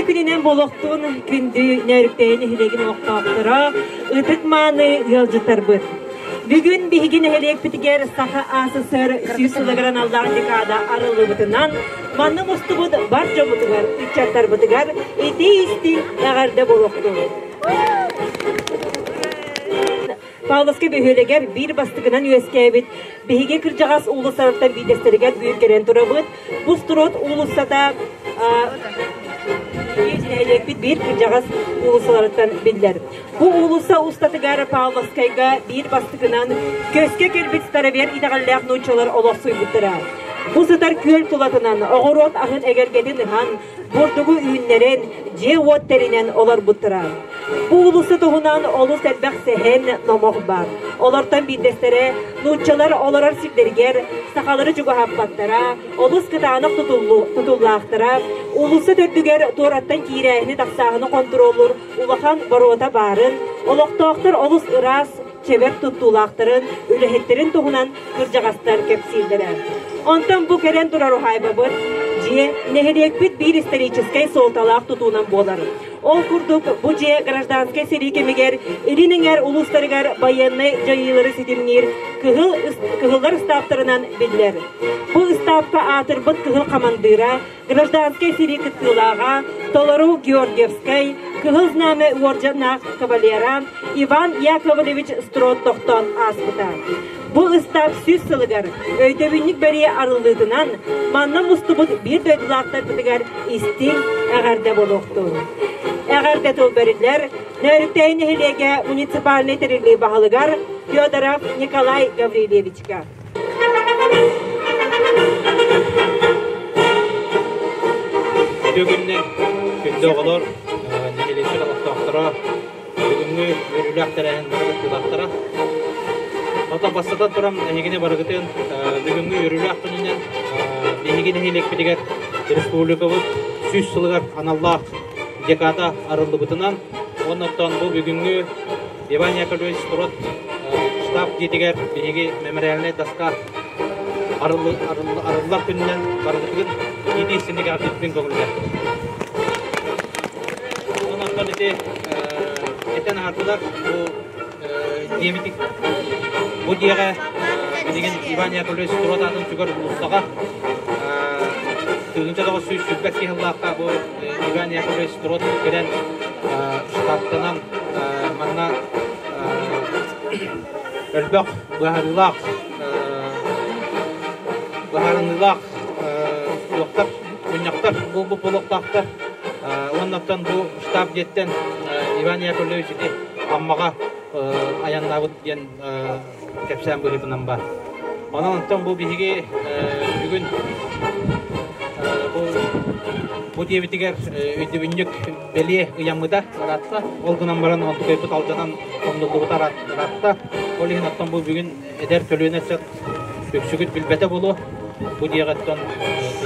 күнүнэн буолуохтун күндү Нөөрүктэйи нэһилиэгин олохтоохторо, ытык-мааны ыалдьыттарбыт. Бүгүн биһиги нэһилиэкпитигэр Саха АССР 100 сылыгар аналлаах декада арыллыбытынан манна мустубут бар дьоммутугар, ыччаттарбытыгар итии-истиҥ эҕэрдэ буолуохтун. Павловскай бөһүөлэгэр биир бастакынан үөскээбит биһиги кырдьаҕас уулуссалартан биирдэстэригэр бүүркэлэн турабыт. Бу Строт уулуссата нэһилиэкпит биир кырдьаҕас уулуссаларыттан биллэр. Бу уулусса устатыгар Павловскайга биир бастакынан көскө кэлбит старовер итэҕэллээх нууччалар олохсуйбуттара. Бу сытар күөл тулатынан оҕуруот аһын эгэлгэтин ыһан, бурдугу үүннэрэн, дьиэ-уот тэринэн олорбуттара. Бу уулусса туһунан олус элбэх сэһэн, номох баар. Олортон биирдэстэрэ нууччалар олорор сирдэригэр сахалары чугаһаппаттара, олус кытаанах тутуллаахтара, уулусса төрдүгэр туораттан киирээһини-тахсааһыны хонтуруоллуур улахан боруота баарын, олохтоохтор олус ыраас, чэбэр туттуулаахтарын, үлэһиттэрин туһунан кырдьаҕастар кэпсииллэрэ. Онтон бу кэлэн турар уһаайбабыт дьиэ нэһилиэкпит биир историческай суолталаах тутуунан буолар. Ол курдук, бу дьиэ гражданскай сэрии кэмигэр Илин Эҥээр улуустарыгар байыаннай дьайыылары ситимниир кыһыл кыһыллар ыстааптарынан биллэр. Бу ыстаапка аатырбыт кыһыл хамандыыра гражданскай сэрии кыттыылааҕа, толору Георгиевскай, Кыһыл Знамя уордьаннаах кавалера Иван Яковлевич Строд тохтоон ааспыта. Бу ыстаап 100 сылыгар өйдөбүнньүк бэлиэ арыллыытынан манна мустубут биир дойдулаахтарбытыгар истиҥ эҕэрдэ буолуохтун. Эҕэрдэ тыл бэриллэр Нөөрүктэйи нэһилиэгэ муниципальнай тэриллии баһылыгар Федоров Николай Гаврильевичка. Үтүө күннэр, күндү оҕолор, нэһилиэкпит олохтоохторо, бүгүҥҥү үөрүүлээх тэрээһин бары кыттыылаахтара. Ото бастатан туран эһигини барыгытын бүгүҥҥү үөрүүлээх күнүнэн биһиги нэһилиэкпитигэр республикабыт 100 сылыгар аналлаах декада арыллыбытынан уонна оттон бу бүгүҥҥү Иван Яковлевич Строд штаб дьиэтигэр биһиги мемориальнай доска арыллар күнүнэн барыбытыгын иитии истинник эҕэрдэтин көҥүллэр. Онон ити этэн аһардылар бу диэбитик бу дьиэҕэ билигин Иван Яковлевич Строд аатын сүгэр уулуссаҕа 1922 сыллаахха бу Иван Яковлевич Строд кэлэн штабтанан манна элбэх быһаарыылаах быһаарыныылаах туохтар мунньахтар буолбут буолуохтаахтар уоннаттан бу штаб дьиэттэн Иван Яковлевич ити Аммаҕа айаннаабыт диэн кэпсээн быһыытынан баар. Онон онтон бу биһиги бүгүн бу бу диэбитигэр өйдөбүнньүк бэлиэ ыйаммыта ыраатта. Ол гынан баран онтукайбыт алдьанан хомнуллубута ыраатта. Ол иһин оттон бу бүгүн эдэр көлүөнэ ыччат үксүгүт билбэтэ буолуо. Бу диэҕиттэн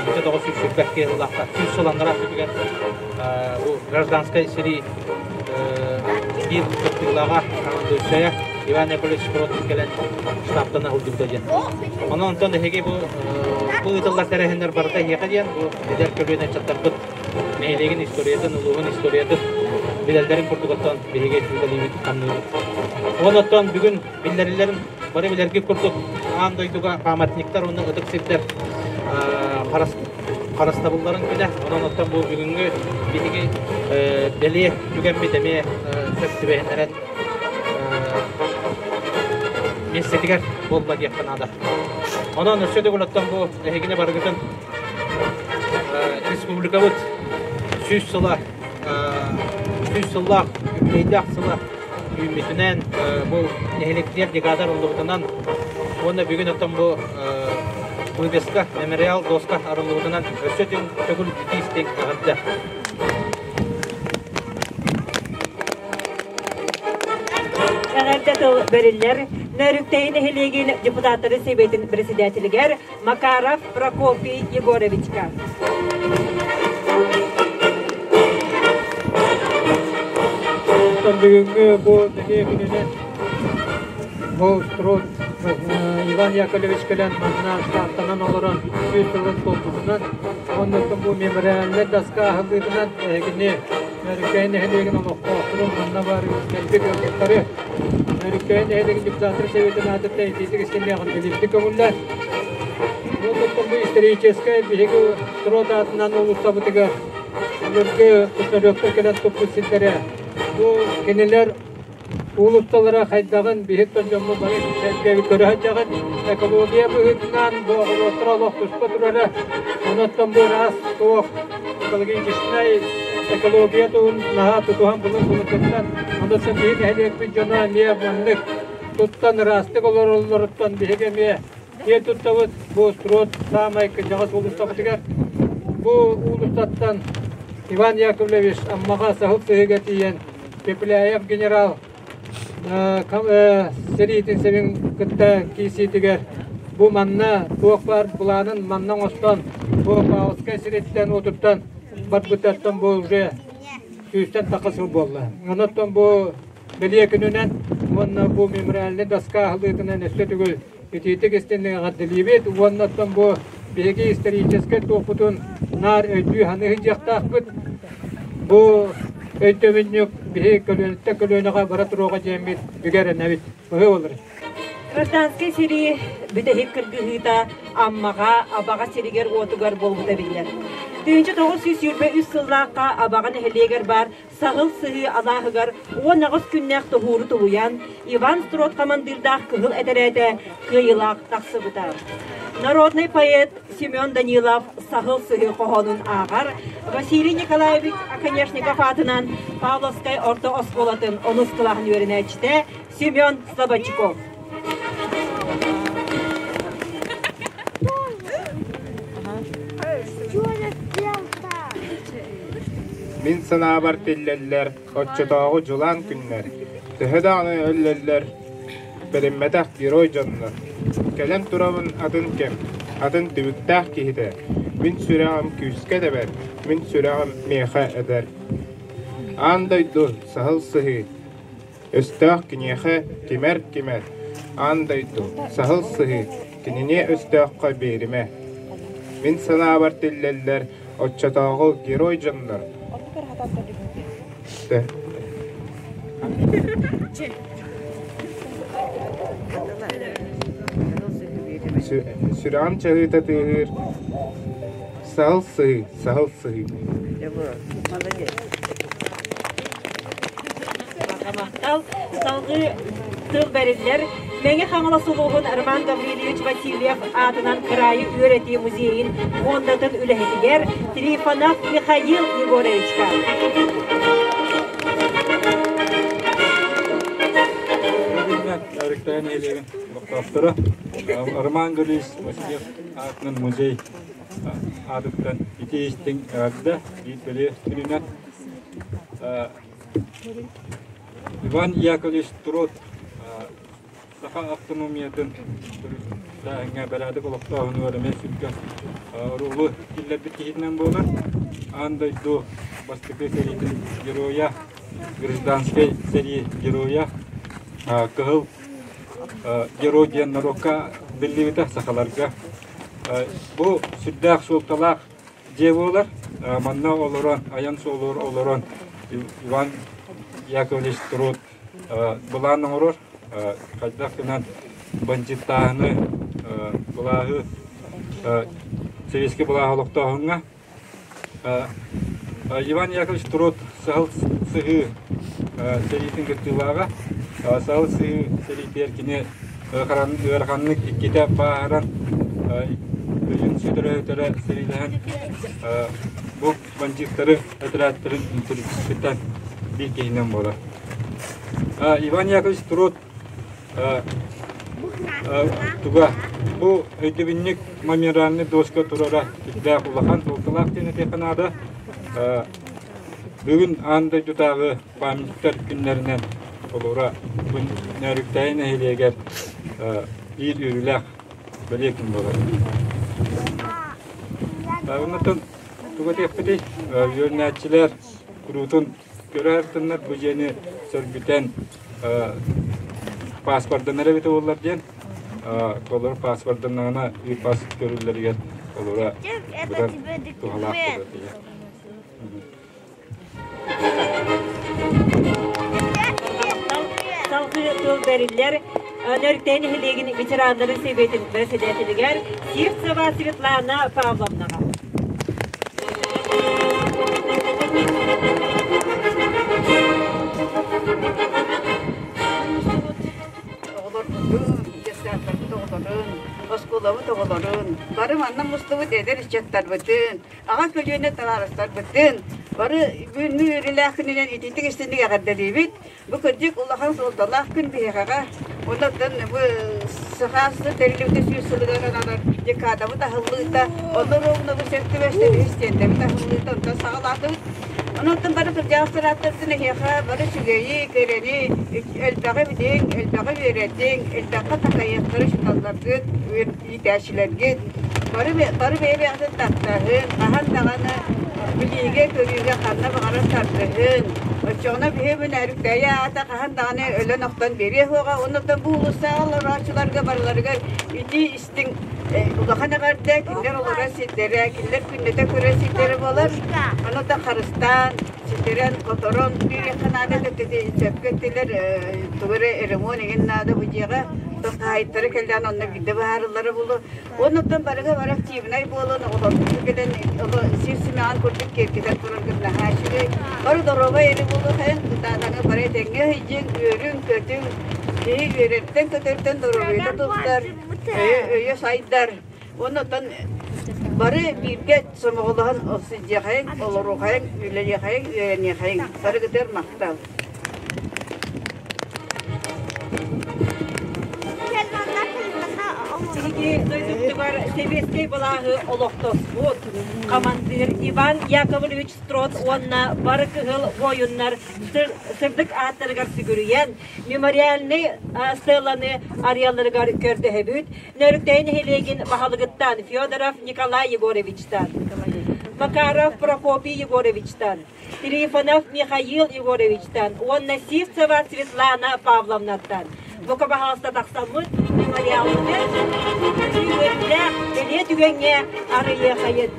1922 сыллаахха 100 сыл анараа өттүгэр бу гражданскай сэрии биир кыттыылааҕа командующайа Иван Яковлевич Кротов кэлэн штабтана сылдьыбыта диэн. Онон онтон эһиги бу бу ыытыллар тэрээһиннэр барыта эһиэхэ диэн бу эдэр көлүөнэ ыччаттарбыт нэһилиэгин историятын, улууһун историятын билэллэрин курдук оттон биһиги үлэлиибит, хамныыбыт. Уон оттон бүгүн биллэриллэрин бары билэргит курдук аан дойдуга памятниктар уонна ытык сирдэр харыстабылларын күнэ. Онон оттон бу бүгүҥҥү биһиги бэлиэ түгэммит эмиэ сөп түбэһиннэрэн миэстэтигэр буолла диэххэ наада. Онон өссө төгүл оттон бу эһигини барыгытын республикабыт 100 сыла 100 сыллаах үбүлүөйдээх сыла үүммүтүнэн бу нэһилиэктэр декада арыллыбытынан уонна бүгүн оттон бу вывеска мемориал доска арыллыбытынан өссө төгүл итии-истиҥ эҕэрдэ. Эҕэрдэ тыл бэриллэр Нөөрүктэйи нэһилиэгин депутаттарын сэбиэтин председателигэр Макаров Прокопий Егоровичка. Бүгүҥҥү бу бэлиэ күнүнэн бу Строд. Иван Яковлевич кэлэн манна штаттанан олорон 100 сылын туолбутунан уонна бу мемориальнай доска аһыллыытынан эһигини Нөрүкэйин нэһилиэгин олохтоохторун манна бар кэлбит ыалдьыттары Нөрүкэйин нэһилиэгин депутаттар сэбиэтин аатыттан итиитик истиннээх билиптик көҥүллэр. Бу бу историческай биһиги Строд аатынан уулуссабытыгар былыргы косолектор кэлэн туппут сирдэрэ. Бу кинилэр уулуссалара хайдаҕын биһиги дьоммут бары сэргэбит көрө сылдьаҕыт. Экология быһыытынан бу оҕуруоттара олох туспа турара. Онон бу ыраас суох экологическай экология туһун наһаа тутуһан былыр былыргыттан онон биһиги нэһилиэкпит дьоно эмиэ маннык туттан ыраастык олороллоруттан биһиги эмиэ киэн туттабыт. Бу Строд саамай кырдьаҕас уулуссабытыгар. Бу уулуссаттан Иван Яковлевич Аммаҕа Саһыл Сыһыыга тиийэн Пепеляев генерал сэриитин сэбин кытта киирсиитигэр бу манна туох баар былаанын манна оҥостон бу Павловскай сириттэн уотуттан барбытыттан бу уже сүүстэн тахса сыл буолла. Онон бу бэлиэ күнүнэн уонна бу мемориальнай доска аһыллыытынан өссө төгүл итиитик истинник эҕэрдэлиибит уонна оттон бу биһиги историческай туохпутун наар өйдүү-саныы сылдьыахтаахпыт. Бу өйдөбүнньүк биһи көлүөнэттэн көлүөнэҕэ бара туруоҕа диэммит бигэ эрэнэбит. Быһыы буолар. Гражданскай сэрии бүтэһик кыргыһыыта Аммаҕа, Абаҕа сиригэр-уотугар буолбута биллэр. 1923 сыллаахха Абаҕа нэһилиэгэр баар Саһыл Сыһыы алааһыгар 18 күннээх тоһууру тулуйан, Иван Строд хамандыырдаах кыһыл этэрээтэ кыайыылаах тахсыбыта. Народный поэт Семен Данилов Саһыл Сыһыы хоһоонун ааҕар Василий Николаевич Оконешников аатынан Павловскай орто оскуолатын онус кылааһын үөрэнээччитэ Семен Слободчиков. Мин санаабар тиллэллэр оччотооҕу дьулаан күннэр, төһө даҕаны өллөллөр, бэриммэтэх герой дьоннор. Кэлэн турабын атын кэм, атын түбүктээх киһитэ, мин сүрэҕим күүскэ тэбэр, мин сүрэҕим миэхэ этэр. Аан дойду саһыл сыһыы, Өстөөх киниэхэ кимэр-кимэр, аан дойду, саһыл сыһыы, кинини өстөөххө биэримэ. Мин санаабар тиллэллэр оччотооҕу герой дьоннор. Сүрэҕим чаһыыта тыаһыыр, саһыл сыһыы, саһыл сыһыы. Махтал. Салгыы тыл бэриллэр. Мэҥэ Хаҥалас улууһун Роман Гаврильевич Васильев аатынан кыраайы үөрэтии музейын фондатын үлэһитигэр Трифонов Михаил Егоровичка. Өрүктэйэн нэһилиэгин олохтоохторо Роман Гаврильевич Васильев аатынан музей аатыттан ити истиҥ эҕэрдэ биир бэлиэ күнүнэн Иван Яковлевич Труд саха автономиятын төрүттээһиҥҥэ бэрээдэк олохтооһунугар эмиэ сүргэн оруолу киллэрбит киһитинэн буолар. Аан дойду бастакы сэриитин геройа, гражданскай сэрии геройа, кыһыл герой диэн норуокка биллибитэ сахаларга. Бу сүрдээх суолталаах дьиэ буолар. Манна олорон, айан суолугар олорон Иван Яковлевич Труд былаан оҥорор. Хайдах гынан бандьыыттааһыны, былааһы, сэбиэскэй былааһы олохтооһуҥҥа. Иван Яковлевич Труд саһыл сыһыы сэриитин кыттыылааҕа. Саһыл сыһыы сэриитигэр кини ыараханнык иккитэ бааһыран өйүн сүтэрэ-сүтэрэ сэриилэһэн бу бандьыыттары этэрээттэрин интеллигенциятыттан биир киһинэн буолар. Иван Яковлевич Труд туга бу өйдөбүнньүк мемориальный доска турара сүрдээх улахан суолталаах диэн этиэххэ наада. Бүгүн аан дойдутааҕы памятниктар күннэринэн олора күн Нөөрүктээйи нэһилиэгэр биир үөрүүлээх бэлиэ күн буолар. Оннотон тугу этиэхпитий? Үөрэнээччилэр куруутун көрө сырытыннар бу дьиэни сөргүтэн паспорданар эбитэ буоллар диэн. Колор паспорданнаҕына үй-пас көрүллэригэр олора быдан туһалаах буолар диye. Салгыы тыл бэриллэр Нөрүктэй нэһилиэгин ветераннарын сэбиэтин председателигэр Сивцева Светлана Павловнаҕа. Оҕолорбутун, детсадтарбыт оҕолорун, оскуолабыт оҕолорун, бары манна мустубут эдэр ыччаттарбытын, аҕа көлүөнэ табаарыстарбытын бары бүгүҥҥү үөрүүлээх күнүнэн итиитик истиҥник эҕэрдэлиибит. Бу кырдьык улахан суолталаах күн биһиэхэҕэ. Онон бу Сахаасты тэриллибитэ 100 сылыгар ананар декадабыт аһыллыыта, онно ровно бу сөп түбэстэ үһүс тиэндэбит аһыллыыта онтон саҕалаатыбыт. Онон бары кырдьаҕастар ааттарыттан эһиэхэ бары үчүгэйи, кэрэни, элбэҕи билиҥ, элбэҕи үөрэтиҥ, элбэххэ такайыахтары учууталларгыт, иитээччилэргит бары бары бэйэ-бэйэҕитин таптаһын, хаһан даҕаны билиигэ-көрүүгэ ханна баҕарар тардыһын. Оччоҕуна биһи бу Нөөрүктээйи аата хаһан даҕаны өлөн-охтон биэриэ суоҕа. Оннуттан бу улуустааҕы олорооччуларга барыларыгар итии истиҥ улахан эҕэрдэ, кинилэр олорор сирдэрэ, кинилэр күннэтэ көрөр сирдэрэ буолар. Онуттан харыстаан, ситэрэн-хоторон биэриэххэ наада сөпкө эттилэр, тугу эрэ ремонт эҥин наада бу дьиэҕэ. Хаһаайыттара кэллээн онно биирдэ быһаарыллара буолуо. Оннуттан барыга бары активнай буолан, оҕолорбут кэлэн сир симэҕин курдук киэргэтэн тураргыт наһаа үчүгэй. Бары доруобай эрэ буолуохайын, кытаатаҥы бары этэҥҥэ сылдьыҥ, үөрүҥ-көтүҥ, киһи үөрэртэн-көтөртөн доруобуйата тупсар, өйө сайдар. Оннуттан бары бииргэ сомоҕолоһон сылдьыахайыҥ, олоруохайыҥ, үлэлиэхэйиҥ, үөрэниэхэйиҥ. Барыгытыгар махтал. Биһиги дойдубутугар сэбиэскэй былааһы олохтоспут хамандыыр Иван Яковлевич Строд уонна бары кыһыл буойуннар сырдык ааттарыгар сүгүрүйэн мемориальнай стеланы арыйалларыгар көрдөһөбүт. Нөрүктэй нэһилиэгин баһылыгыттан Федоров Николай Егоровичтан, Макаров Прокопий Егоровичтан, Трифонов Михаил Егоровичтан уонна Сивцева Светлана Павловнаттан. Бука баһаалыста тахсаммыт мемориалбытын үөрүүлээх бэлиэ түгэҥҥэ арыйыахайын.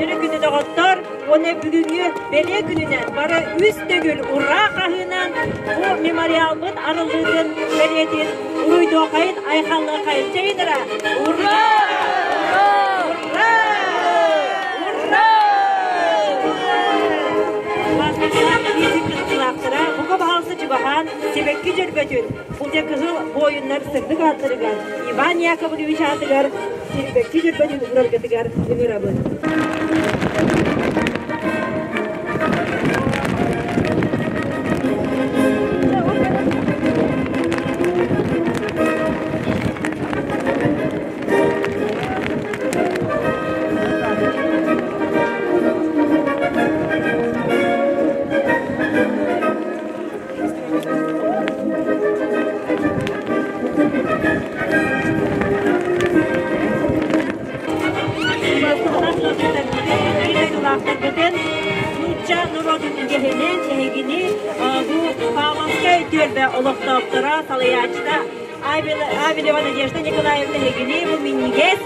Өрө күнү доҕоттор уонна бүгүҥҥү бэлиэ күнүнэн бары үс төгүл ураа хаһыынан бу мемориалбыт арыллыытын бэлиэтин уруйдуохайын айхаллыахайын чэйин Ура! Ура! Ура! Кыттыылаахтара бука баһаалыста чугаһаан сибэкки дьөрбөтүн Улдьа кыһыл буойуннар сырдык ааттарыгар Иван Яковлевич аатыгар сибэкки дьөрбөтүн уураргытыгар ыҥырабын. Нуучча норуотун үгэһинэн эһигини бу Павловскай түөлбэ олохтоохторо салайааччыта Авелева Надежда Николаевна эһигини бу минньигэс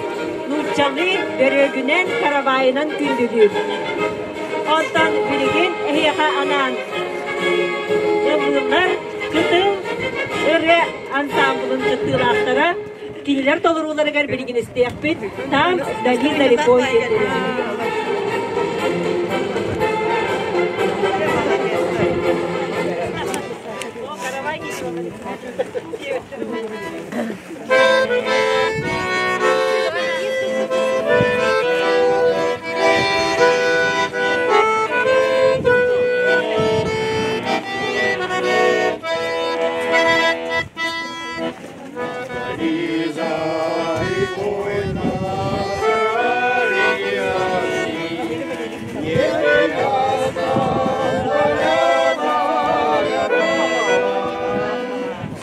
нууччалыы бөрүөгүнэн каравайынан күндүлүүр. Оттон билигин эһиэхэ анаан ыллыыллар Кытыл ырыа ансаамбылын кыттыылаахтара кинилэр толорууларыгар билигин истиэхпит «Там вдали далеко» диэн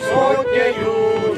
Сотнею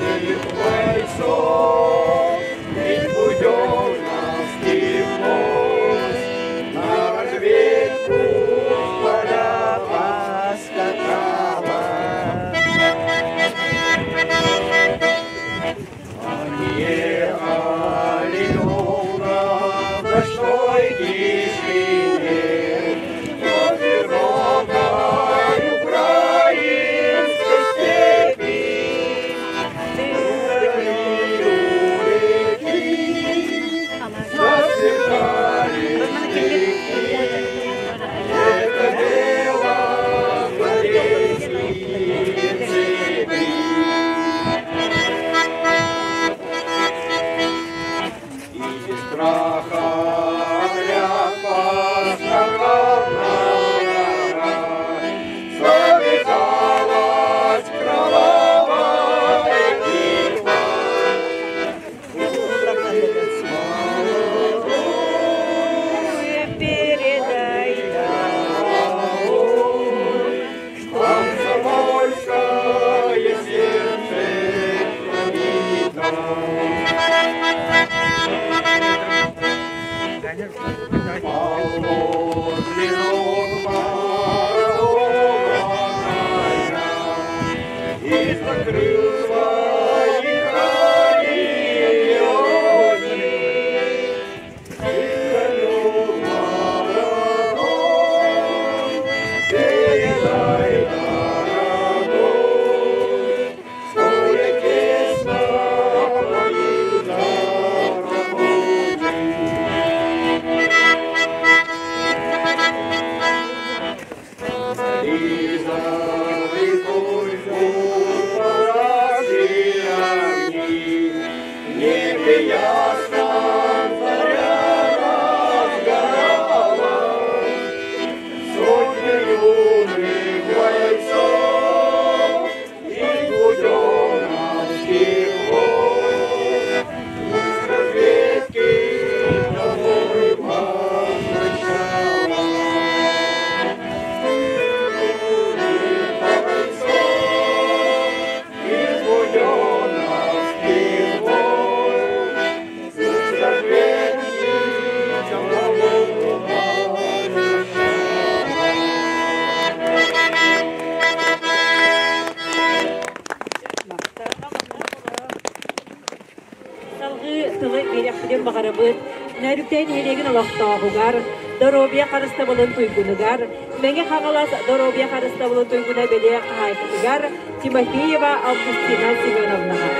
Салгыы тылы биэриэхпитин баҕарабыт. Нөөрүктэй нэһилиэгин олохтооҕугар, доруобуйа харыстабылын туйгунугар, Мэҥэ Хаҥалас доруобуйа харыстабылын туйгуна бэлиэ хаһаайкатыгар Тимофеева Августина Семеновнаҕа.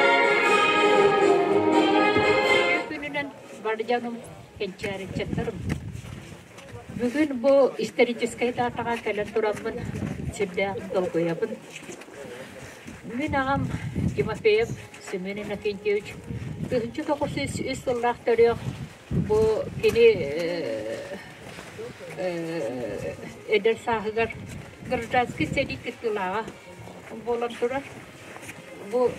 Күнүнэн бар дьонум, кэнчээриччэттэрим. Бүгүн бу историческай даатаҕа кэлэн тураммын сүрдээх долгуйабын. Мин аҕам Тимофеев Семен Иннокентьевич 1903 сыллаах төрүөх бу кини эдэр сааһыгар гражданский сэрии кыттыылааҕа буолан турар. Бу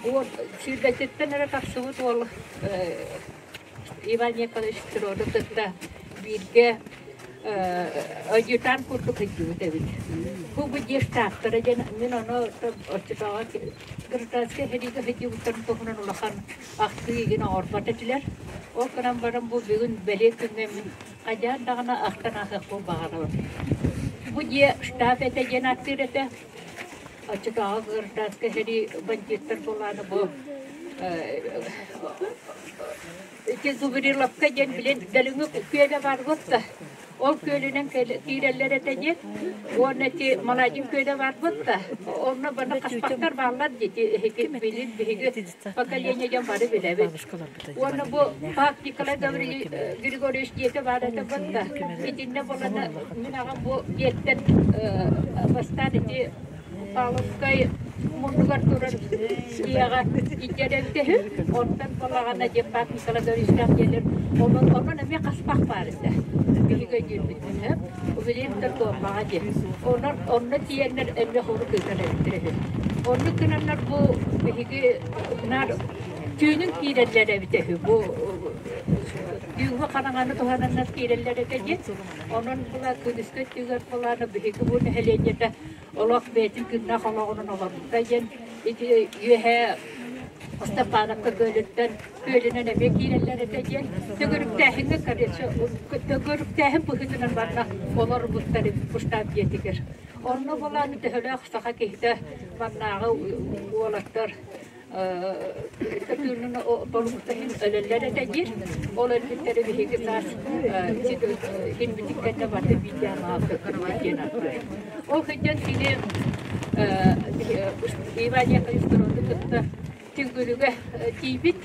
уол сүүрбэтиттэн эрэ тахсыбыт уол Иван Яковлевич Петровы кытта бииргэ адъютант курдук сылдьыбыт эбит. Бу бу диэштаахтара диэн мин ону оччотооҕу гражданскай сэриигэ сылдьыбыттарын туһунан улахан ахтыы игин оҥорбот этилэр. Ол гынан баран бу бүгүн бэлиэ күҥҥэ мин хайаан даҕаны ахтан ааһыахпын баҕарабын. Бу дьиэ штаб этэ диэн ааттыыр этэ. Оччотооҕу гражданскай сэрии бандьыыттар буолааны бу ити Зубриловка диэн билин Дэлиҥи күөлэ баар буолта. Ол күөлүнэн киирэллэр этэ диэн. Уонна ити Маладин күөлэ баар буолта. Онно баны хаспахтар бааллар дии билин биһиги поколение дьон бары билэбит. Уонна бу Пак Николай Григорьевич дьиэтэ баар этэ буолта. Итиннэ буолана мин аҕам бу дьиэттэн бастаан ити Павловскай муннугар турар дьиэҕэ итиэрэлтэһи, онтон балаҕана диэн Пак Николай Григорьевичтаах дьиэлэр онон онон эмиэ хаспах баар этэ. Биһиги өйдүүрбүт Убилиэктэр туоммаҕа диэн. Онон онно тиийэннэр эмиэ хорук ыытан эбиттэр үһү. Оннук гынаннар бу биһиги наар түүнүн киирэллэр эбитэ үһү. Бу түүҥҥү хараҥаны туһананнар киирэллэр этэ диэн. Онон була күнүскү өттүгэр булааны биһиги бу нэһилиэнньэтэ олох бэйэтин күннээх олоҕунан олорбута диэн ити үөһэ Степановка күөлүттэн күөлүнэн эмиэ киирэллэр этэ диэн төгүрүктээһиҥҥэ короче төгүрүктээһин быһыытынан барна олорбуттар штаб дьиэтигэр. Онно булааны төһөлөөх саха киһитэ маннааҕы уолаттар тыынын толуктаһын өлөллөр этэ диир. Ол өлбүттэри биһиги саас химмитин кэннэ барда биирдээн диэн аттыыр. Ол сылдьан кини Иван Яковлевич кытта Түҥгүлүгэ тиийбит.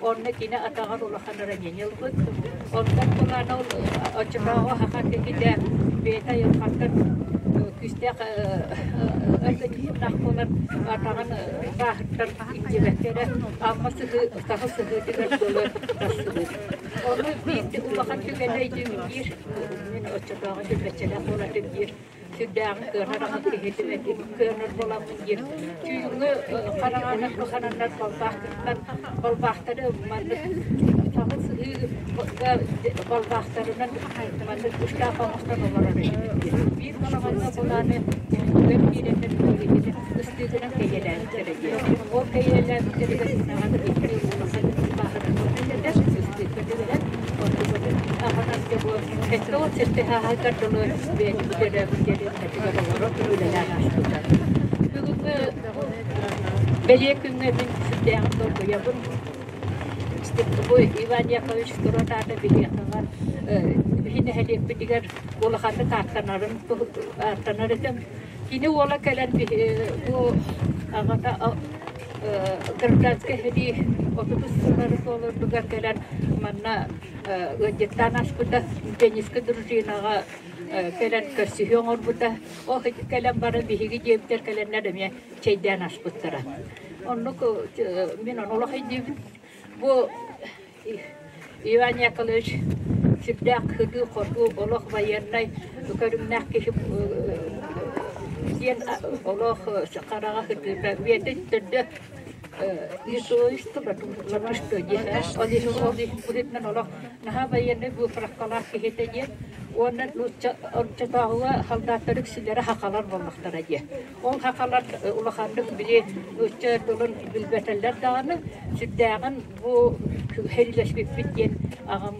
Онно кини атаҕар улахан ранение ылбыт. Онтон булаана ол оччотооҕу саха киһитэ бэйэтэ айылҕаттан күүстээх организмнаах буолан атаҕын бааһыттан иҥнибэккэ эрэ Амма сыһыы саха сыһыытыгар дылы тахсыбыт. Ону биир улахан түгэнэ өйдүүбүн диир. Мин оччотооҕу сүүрбэччэлээх буолатым диир. Сүрдээҕин кыанар ахан киһитим этим, кыанар буоламмын диир. Түүҥҥү хараҥанан бухананнар балбаахтарынан балбаахтары маннык саҥа сыһыыга балбаахтарынан маннык ыскаап оҥостон олорор этибит диир. Биир балаҕаҥҥа булааны түһүгэр киирэннэр биһигини ыстыыгынан кэйиэлээбиттэрэ диир. Ол кэйиэлээбиттэригэр даҕаны икки улахан бааһырбыт этэ, ыстыыкка түбэһэн, онтубутун аҕанан дьэ бу 77 сааһыгар дылы бэйэтин төрөөбүт дэриэбинэтигэр олорон үлэлээн ааспыта. Бүгүҥҥү бэлиэ күҥҥэ мин сүрдээҕин долгуйабын. Бу Иван Яковлевич Строд аата биһиэхэҕэ биһи нэһилиэкпитигэр улаханнык ааттанарын ааттанар этим. Кини уола кэлэн бу аҕата гражданскай сэрии 30 сыллары туоларбыгар кэлэн манна ыалдьыттаан ааспыта, пионерскай дружинаҕа кэлэн көрсүһүү оҥорбута. Ол кэлэн баран биһиги дьиэбитигэр кэлэннэр эмиэ чэйдээн аспыттара. Оннук мин ону олох өйдүүбүн. Бу Иван Яковлевич сүрдээх сытыы-хотуу, олох байыаннай көрүҥнээх киһи диэн олох хараҕа сытыыта үйэтин төрдө быһыытынан олох наһаа байыаннай быыпыраккалаах киһитэ диэн уонна оччотооҕуга солдаттар үксүлэрэ хахалар буоллахтара диэн. Ол хахалар улаханнык били нуучча тылын билбэтэллэр даҕаны сүрдээҕин бу сэриилэспиппит диэн аҕам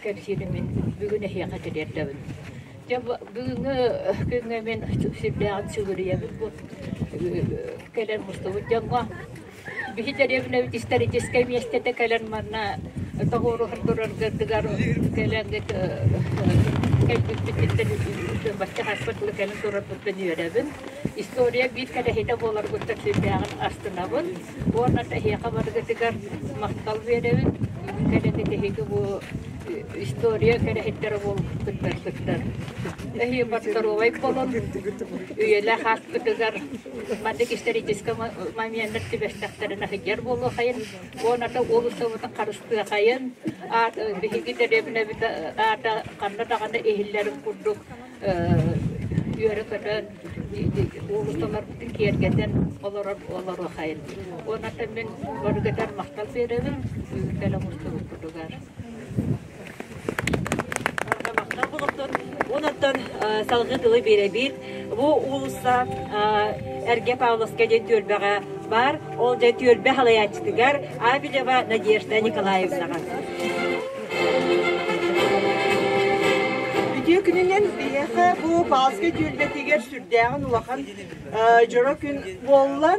кэпсиирин мин бүгүн эһиэхэ тириэрдэбин. Дьэ бүгүҥҥү күҥҥэ мин сүрдээҕин сүгүрүйэбин бу кэлэн мустубут дьоҥҥо. Биһи дэриэбинэбит историческай миэстэтэ кэлэн манна тоҕуоруһан тураргытыгар кэлэҥҥит кэлбиппититтэн бачча хаспыт кэлэн турарбыттан үөрэбин. История биир кэрэһитэ буоларгыттан сүрдээҕин астынабын. Уонна эһиэхэ барыгытыгар махтал биэрэбин. Кэлэн эһиги бу история кэрэһиттэрэ буолбуккуттар. Эһиги борторуобай буолун, үйэлээх ааспытыгар маннык историческай моменнар түбэстэхтэринэ сылдьар буолуохайын, уонна уулуссабытын харыстыахайын, биһиги дэриэбинэбит аата ханна даҕаны иһиллэрин курдук үөрэ-көтөн уулуссаларбытын киэргэтэн олорор олоруохайын. Уонна мин барыгытар махтал биэрэбин кэлэ мустубуккутугар. Махтал болуктун. Онон салгыы тылы биэрэбит. Бу уулусса Эргэ Павловскай диэн түөлбэҕэ баар. Ол дьэ түөлбэ халайааччытыгар Абелева Надежда Николаевнаҕа. Үтүө күнүнэн биһиэхэ бу Павловскай түөлбэтигэр сүрдээҕин улахан дьоро күн буолла.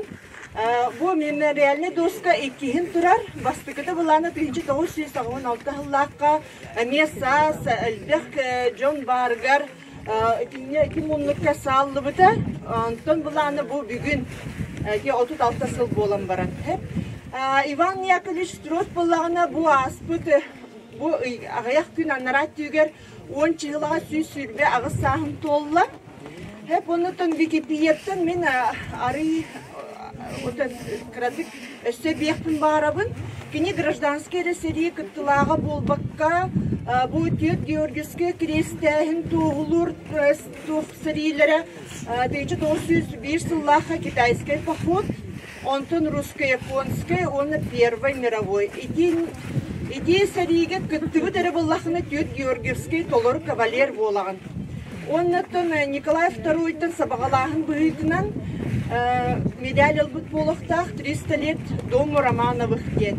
Бу мемориальнай доска иккиһин турар. Бастакыта былаана 1996 сыллаахха эмиэ саас элбэх дьон баарыгар итиннэ ити муннукка сааллыбыта. Онтон былаана бу бүгүн 36 сыл буолан баран. Иван Яковлевич Строд буоллаҕына бу ааспыт бу аҕыйах күн анараа өттүгэр 10 чыһылаҕа 128 сааһын туолла. Хэп оннуттан Википедияттан мин арый кыратык өссө биэхпин баарабын. Кини гражданскай эрэ сэрии кыттылааҕа буолбакка, бу Түөт Георгиевскай кириэстээһин туоһулуур туох сэриилэрэ 1901 сыллаахха китайскай поход, онтон русско-японскай уонна Первой мировой. Ити ити сэриигэ кыттыбыт эрэ буоллахына Түөт Георгиевскай толору кавалер буолаҕын. Уоннаттан Николай II-тан сабаҕалааһын быһыытынан медаль ылбыт буолуохтаах 300 лет дому Романовых диэн.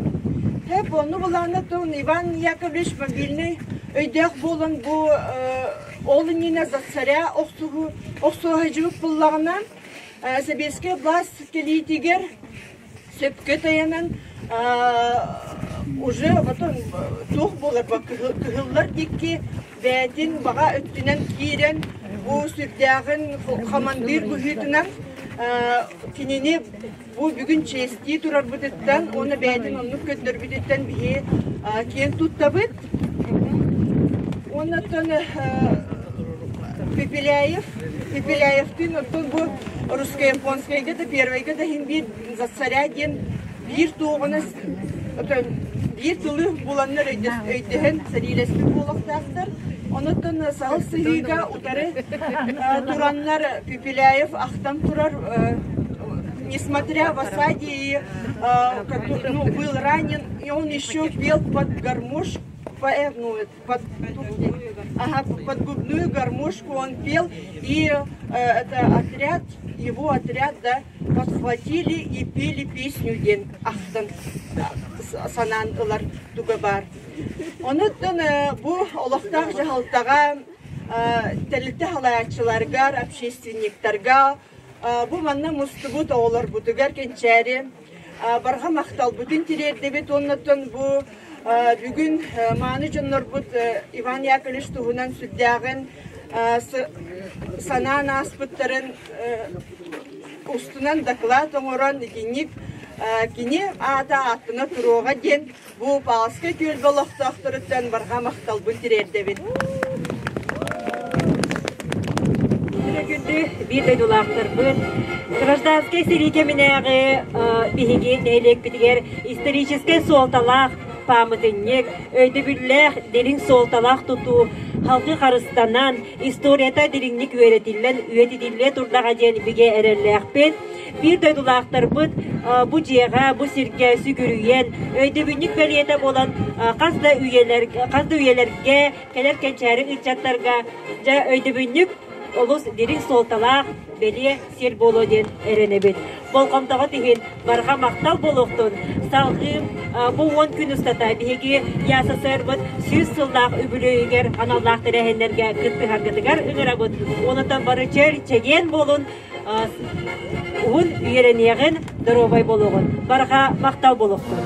Хэп онну булааннаттан Иван Яковлевич мобильный өйдөөх буолан бу ол иннинэ за царя охсуһу охсуһа буллаҕына сэбиэскэй власть кэлиитигэр сөпкө тайанан уже потом туох буолар кыһыллар диэки бэйэтин баҕа өттүнэн киирэн бу сүрдээҕин хамандыыр быһыытынан кинини бу бүгүн чиэстии турарбытыттан уонна бэйэтин оннук көрдөрбүтүттэн биһи киэн туттабыт. Уонна Пепеляев, Пепеляевтыын оттон бу русско-японскайга да первойга да иһин биир за царя диэн биир туоҕунас биир тылы буланнар өйдөһөн сэриилэспит буолуохтаахтар. Онуттан саһыл сыһыыга утары тураннар Пепеляев ахтан турар, несмотря в осаде и ну, был ранен, и он еще пел под гармошку, ну, под, ага, под губную гармошку он пел, и это отряд, его отряд, да, подхватили и пели песню диэн ахтан санаан ылар туга баар. Онуттан бу олохтоох дьаһалтаҕа тэрилтэ халааччыларгар, общественниктарга бу манна мустубут оҕолорбутугар кэнчээри барҕа махталбытын тириэрдэбит уоннаттан бу бүгүн мааны дьоннорбут Иван Яковлевич туһунан сүрдээҕин санаан ааспыттарын устунан доклад оҥорон итинник кини аата ааттана туруоҕа диэн бу Павловскай түөлбэ олохтоохторуттан барҕа махталбын тириэрдэбин. Күндү биир дойдулаахтарбыт, гражданскай сэрии кэминээҕи биһиги нэһилиэкпитигэр историческай суолталаах паамытынньык, өйдөбүллээх дириҥ суолталаах тутуу халгы харыстанан, историята дириҥник үөрэтиллэн үйэтитиллиэ турдаҕа диэн бигэ эрэллээхпит. Биир дойдулаахтарбыт бу дьиэҕэ, бу сиргэ сүгүрүйэн, өйдөбүнньүк бэлиэтэ буолан хас да үйэлэр, хас да үйэлэргэ кэлэр кэнчээри ыччаттарга дьэ өйдөбүнньүк олус дириҥ суолталаах бэлиэ сир буолуо диэн эрэнэбит. Болҕомтоҕут иһин барҕа махтал буолуохтун. Салгыы бу 10 күн устата биһиги ЯССР-быт 100 сыллаах үбүлүөйүгэр аналлаах тэрээһиннэргэ кыттыһаргытыгар ыҥырабыт. Онтон бары чөл, чэгиэн буолун, уһун үөрэниэҕин, доруобай буолуоҕун. Барҕа махтал буолуохтун.